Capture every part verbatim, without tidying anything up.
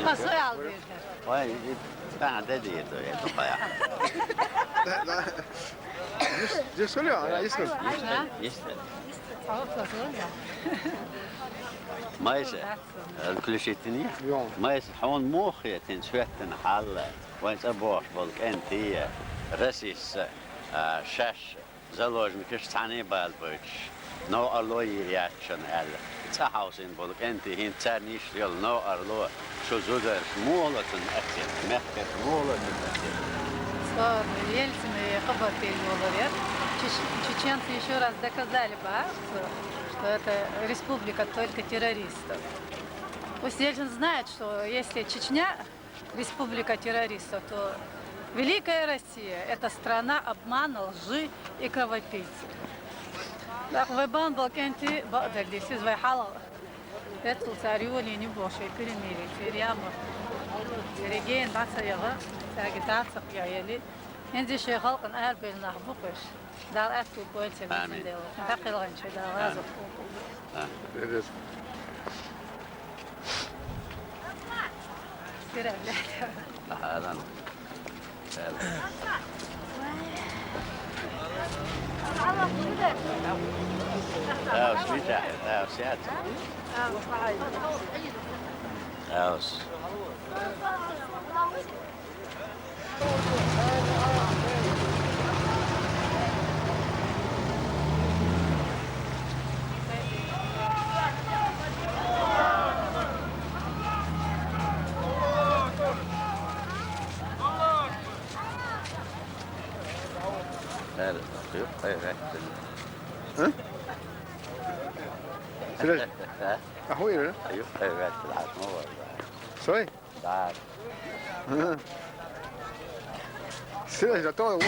Посой алды. Ой, и, да, да, да, да, да, да. Здесь, здесь соль, а, есть соль? Есть, есть. Майса, включительно. Майса, хьуна муха хетина цхьоьттина хьал, вайн цӀа бохуш болу кӀентий, Расиса, а, шаьш заложникаш цхьаьна бала бойтуш, новкъарло а яц шуна аьлла, цӀа хьовсийна болу кӀентий, хӀинца царна йиш йолу новкъарло, шу зударша муха ло цунна оценка, мехкаша муха ло цунна оценка? Со Ельцин хабар тӀе йолур яра. Чеч-, чеченцы ещё раз доказали бы, а, что, что это республика только террористов. Пусть Ельцин знает, что если Чечня республика террористов, то Великая Россия — это страна обмана, лжи и кровопийцы. Так, вай бан балкенти бакъдердисиз вай хьалал. Эцул цар юлини бошей перемирие, Риама, Реген бацаяла, цаги дацак яели. Энзи шей халкъан арбел нах букъеш. Дала аьтту бойцем. Амин. Дела. Дакъилгъанче Дала разу. Амин. Амин. Аха, адам. Aus, mit der, aus, ja. Aus. Ха? Серьёзно? Ха? А хуй, да? Ха? Стой? Да. Ха. Серьёзно, то.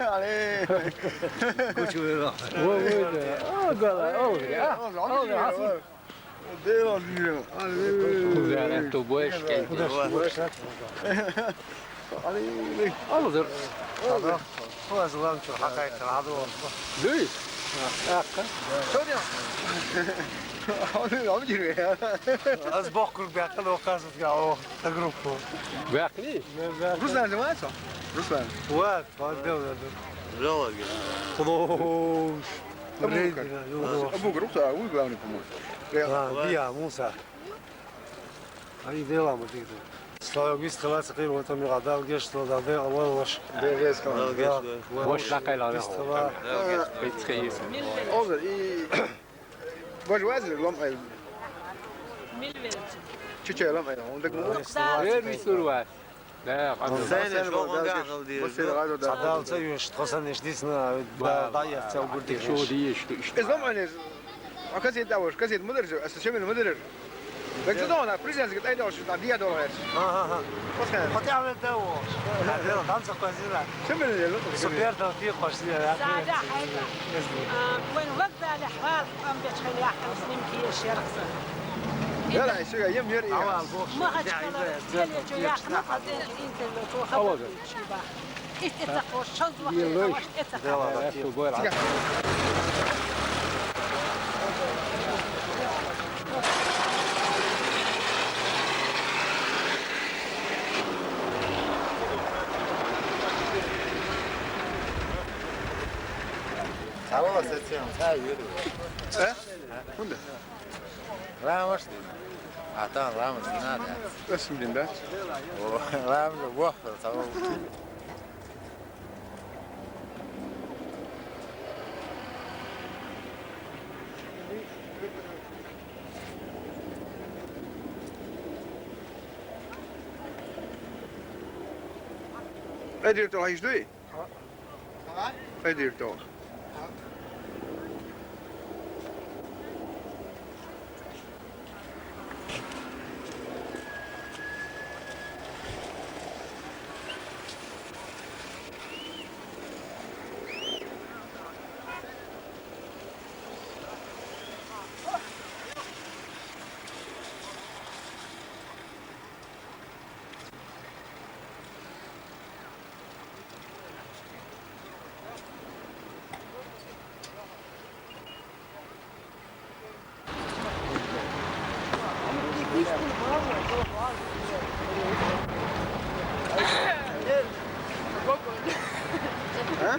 Allez. Kuçu vero. Vuoi, vuoi? Oh, guarda, oh, ah, oh, ah, sì. Devo dire. Allez. Scusa, tu vuoi schiaffare? Allez. Allora. Хьо зуламчо хьакхайкхина хьадо. Дуй? Аккха. Чо де? Хьо де, хьо де. Аз бохкург баьккхина, оказывается, о, та группу. Баьккхина? Руслан называется? Руслан. Вот, вот, да, да, да. Зоологи. Хлош. Абу Бакр. Абу Бакр, а, вы главный, по-моему. А, Биа, Муса. Ай, дела ма дигда. Слава вист халаца кир, вот там я дал геш, что да, да, авал ваш. Да, геш, да. Ваш на кайла. Вист хала. Оза, и ваш вазир лом ай. Чичай лом ай. Он так. Эр висур ваш. Да, Зайне шогон гахал дир. Садалца юш, тхосан иш дисна, да, да, я цел гурдик. Шо диеш, иш. Из лом ай. А касет давош, касет мударжи, а сочем мударжи. Так что он, а президент говорит, ай, давош, там, я доллар. Ага, ага. Пускай. Хотя бы того. Там заквазила. Чем мне дело? Супер, там ты хочешь, я. Да, да, хайда. А, вайн вокзале хьал, ам бечхел яххан снимки еш ярахса. Да, да, ещё я ем, ем. Махачкала, теле, чё яхна, хазен, интернет, хабар. Шиба. Итт-итт хӀор, шозлагӀа хӀор, итт хӀор. Алло, сетем. Э? ХӀунда? Рамаш дий? А там рамаш не надо. Ас дин, да? О, рамаш вохра, там. Къедир тӀа хьийш дуй? Къедир тӀа. ها؟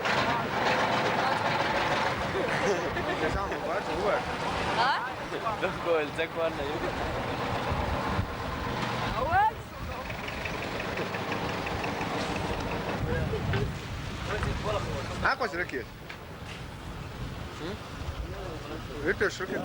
ها؟ ها، قصدك إيه؟ هم؟ أنت شو كده؟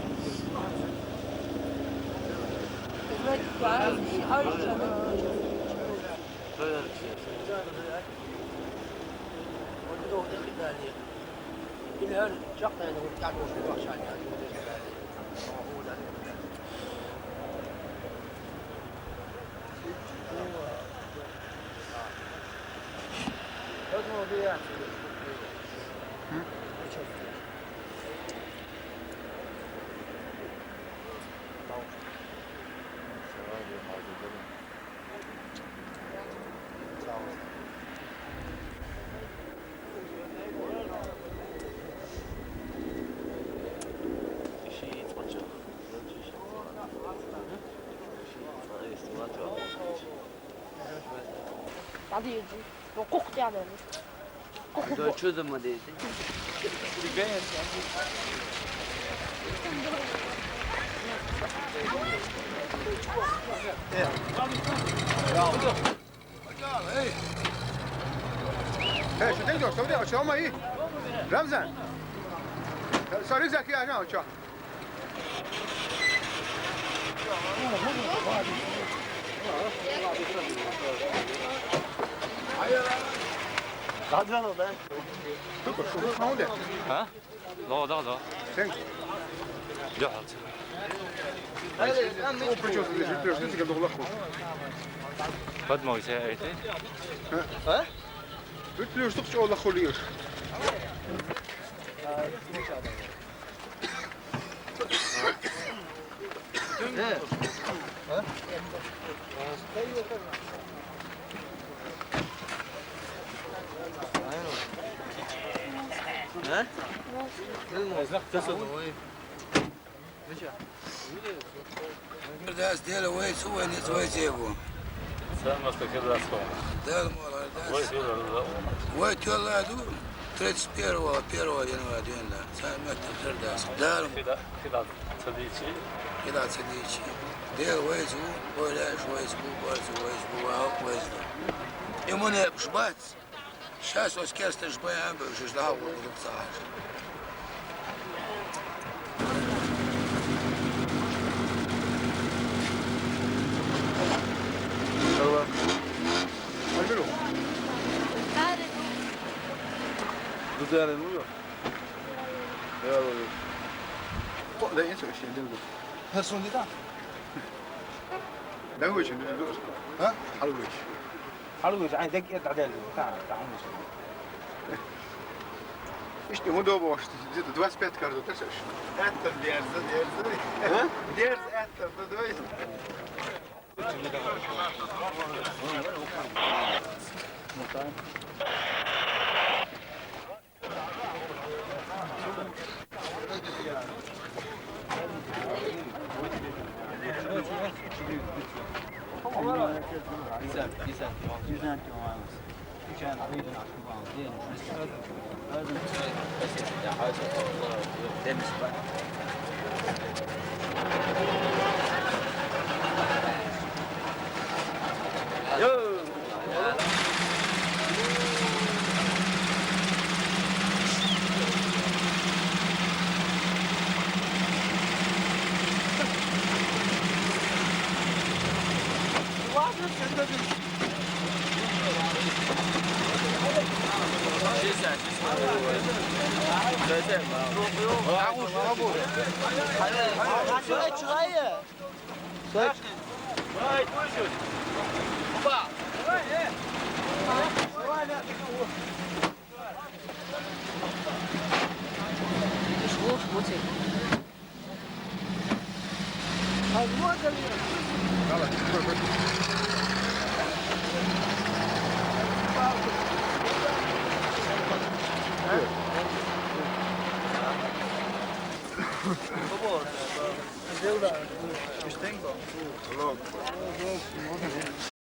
بعد يجي. حقوق يعني. حقوق. إيه، شو تقدر تسوي؟ شو ما هي؟ رمزان. سوري زكي، أنا وشو. ها؟ لا، لا، لا. Sen. Yok, yok. شو بتشوف اللي شو بتشوف اللي قبل أخوه؟ قد ما يساعد. ها؟ ها؟ بتشوف شو ولا خليه. Сам остахи дас хо. Дал мол, дас. Вай, сюда, да. Вай, тёла ду. Тридцать первого, первого января, да. Сам это дас. Дал. Хида, хида, цадичи. Хида, цадичи. Дел вайзу, вайляш вайзу, вайзу, вайзу, вал, вайзу. Имуне пшбац. Сейчас оскерстыш баян бывший ждал, вот, вот, вот. Альберу. Дударин, ну, я ловлю. О, да, я слышал, я ловлю. Персон, да? Да, очень, да, да. А? Алвич. Алвич, ай, дек, это, да, да, да, Алвич. Ишти, удобно, что где-то двадцать пять карт, так что? Это дерзо, дерзо. А? Дерзо, это, ну, давай.